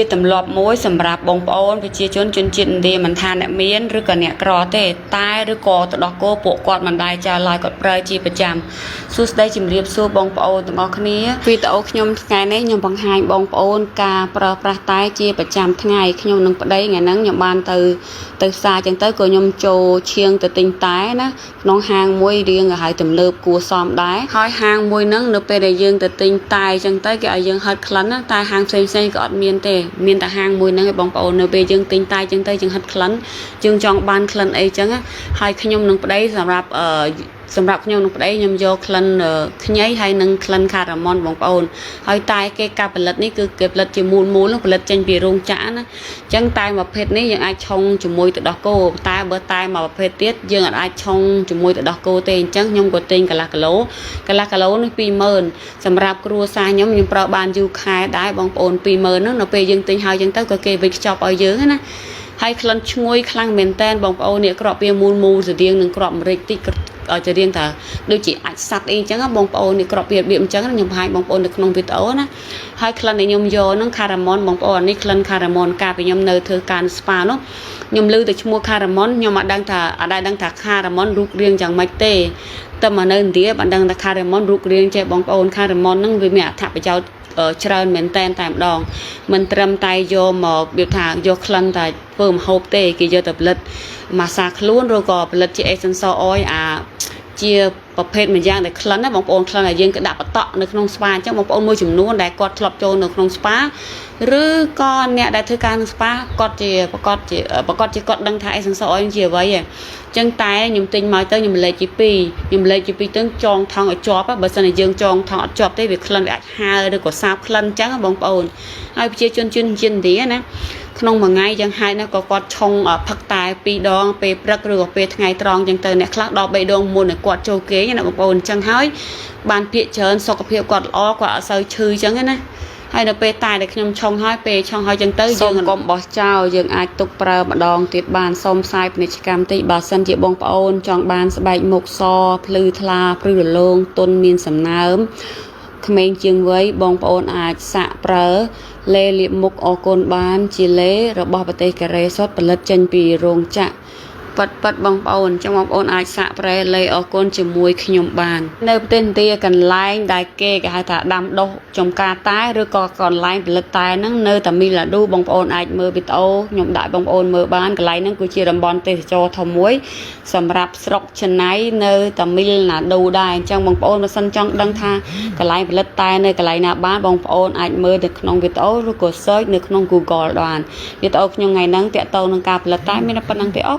ជាទម្លាប់មួយសម្រាប់បងប្អូនប្រជាជនជនជាតិឥណ្ឌាមិនថាអ្នកមានឬក៏អ្នកក្រទេតែឬក៏ទៅដោះគោពួកគាត់មិនដែលចោលឡើយគាត់ប្រើជាប្រចាំសួស្តីជំរាបសួរបងប្អូនទាំងអស់គ្នាវីដេអូខ្ញុំថ្ងៃនេះខ្ញុំបង្ហាញបងប្អូនការប្រើប្រាស់តែជាប្រចាំថ្ងៃខ្ញុំនឹងប្តីថ្ងៃហ្នឹងខ្ញុំបានទៅទៅផ្សារចឹងទៅក៏ខ្ញុំចូលឈៀងទៅទិញតែណាក្នុងហាងមួយរៀងឲ្យទំនើបគួរសមដែរហើយហាងមួយហ្នឹងនៅពេលដែលយើងទៅទិញតែចឹងទៅគេឲ្យយើងហិតក្លិនណាតែហាងផ្សេងៗក៏អត់មានទេមានតែហាងមួយហ្នឹងឯងបងប្អូននៅពេលយើងទិញតែចឹងទៅយើងហិតក្លិនយើងចង់បានក្លិនអីចឹងណាហើយខ្ញុំនឹងប្តីសម្រាប់អឺសម្រាប់ខ្ញុំនឹងប្តីខ្ញុំយកក្លិនខ្ញីហើយនិងក្លិនខារ៉ាម៉ុនបងប្អូនហើយតែគេការផលិតនេះគឺគេផលិតជាមូលមូលផលិតចេញពីរោងចក្រណាអញ្ចឹងតែមួយប្រភេទនេះយើងអាចឆុងជាមួយទឹកដោះគោតែបើតែមួយប្រភេទទៀតយើងអាចឆុងជាមួយទឹកដោះគោទេអញ្ចឹងខ្ញុំក៏ទិញកន្លះគីឡូកន្លះគីឡូនេះ20000សម្រាប់គ្រួសារខ្ញុំខ្ញុំប្រើបានយូរខែដែរបងប្អូន20000ហ្នឹងនៅពេលយើងទិញហើយអញ្ចឹងទៅក៏គេវេចខ្ចប់ឲ្យយើងណាហើយក្លិនឈ្ងុយខ្លាំងមែនតែនបងប្អូននេះក្របវាមូលមូលស្តៀងនឹងក្របម្រេចតិចឲ្យจะរៀងថាដូចជាអាចសัตว์អីអញ្ចឹងបងប្អូននេះក្របវារបៀបអញ្ចឹងខ្ញុំបង្ហាញបងប្អូននៅក្នុងវីដេអូណាហើយក្លិនដែលខ្ញុំយកហ្នឹងខារ៉ាម៉ុនបងប្អូនអានេះក្លិនខារ៉ាម៉ុនកាលពីខ្ញុំនៅធ្វើការស្ប៉ានោះខ្ញុំឮតែឈ្មោះខារ៉ាម៉ុនខ្ញុំអត់ដឹងថាអត់ដែលដឹងថាខារ៉ាម៉ុនរូបរាងយ៉ាងម៉េចទេតែមកនៅឥណ្ឌាបានដឹងថាខារ៉ាម៉ុនរូបរាងចេះបងប្អូនខារ៉ាម៉ុនហ្នឹងវាមានអត្ថប្រយោជន៍ច្រើនមែនតែនតែម្ដងមិនត្រឹមតែយកមករបៀបថាយកក្លិនតែធ្វើម្ហូបទេគេយកទៅផលិតម៉ាសាខ្លួនឬក៏ផលិតជា essential oil អាជាប្រភេទមួយយ៉ាងដែលក្លិនណាបងប្អូនក្លិនដែលយើងក៏ដាក់បតក់នៅក្នុងស្ប៉ាអញ្ចឹងបងប្អូនមួយចំនួនដែលគាត់ធ្លាប់ចូលនៅក្នុងស្ប៉ាឬក៏អ្នកដែលធ្វើការក្នុងស្ប៉ាគាត់ជាប្រកាសជាប្រកាសជាគាត់ដឹងថា essential oil ជាអ្វីឯងចឹងតែខ្ញុំទិញមកទៅខ្ញុំលេខជា2ខ្ញុំលេខជា2ទៅចងថង់ឲ្យជាប់បើសិនជាយើងចងថង់អត់ជាប់ទេវាក្លិនវាអាចហើឬក៏សាបក្លិនចឹងបងប្អូនហើយប្រជាជនជនជាតិឥណ្ឌាណាក្នុងមួយថ្ងៃយ៉ាងហោចណាស់ក៏គាត់ឆុងផឹកតែ2ដងពេលព្រឹកឬក៏ពេលថ្ងៃត្រង់ចឹងទៅអ្នកខ្លះដល់3ដងមុនឲ្យគាត់ចូលគេងណាបងប្អូនចឹងហើយបានភាកច្រើនសុខភាពគាត់ល្អគាត់អត់សូវឈឺចឹងណាហើយនៅពេលតែដែលខ្ញុំឆុងហើយពេលឆុងហើយចឹងទៅយើងកុំបោះចោលយើងអាចទុកប្រើម្ដងទៀតបានសូមផ្សាយពាណិជ្ជកម្មតិចបើសិនជាបងប្អូនចង់បានស្បែកមុខសភ្លឺថ្លាព្រឺរលោងទន់មានសំណើមក្មេងជាងវ័យបងប្អូនអាចសាកប្រើលេលាបមុខអរគុណបានជាលេរបស់ប្រទេសកូរ៉េសុទ្ធផលិតចេញពីរោងចក្រប៉ិតប៉ិតបងប្អូនចឹងបងប្អូនអាចសាកប្រែលេអរគុណជាមួយខ្ញុំបាន នៅប្រទេសឥណ្ឌាកន្លែងដែលគេគេហៅថាដាំដុះចំការតែឬក៏កន្លែងផលិតតែហ្នឹងនៅតាមីឡាឌូបងប្អូនអាចមើលវីដេអូខ្ញុំដាក់បងប្អូនមើលបានកន្លែងហ្នឹងគឺជាតំបន់ទេសចរធំមួយសម្រាប់ស្រុកឆណៃនៅតាមីលណាឌូដែរអញ្ចឹងបងប្អូនបើសិនចង់ដឹងថាកន្លែងផលិតតែនៅកន្លែងណាបានបងប្អូនអាចមើលនៅក្នុងវីដេអូឬក៏ search នៅក្នុង Google បានវីដេអូខ្ញុំថ្ងៃហ្នឹងតាក់ទងនឹងការផលិតតែមានតែប៉ុណ្្នឹងទេអរ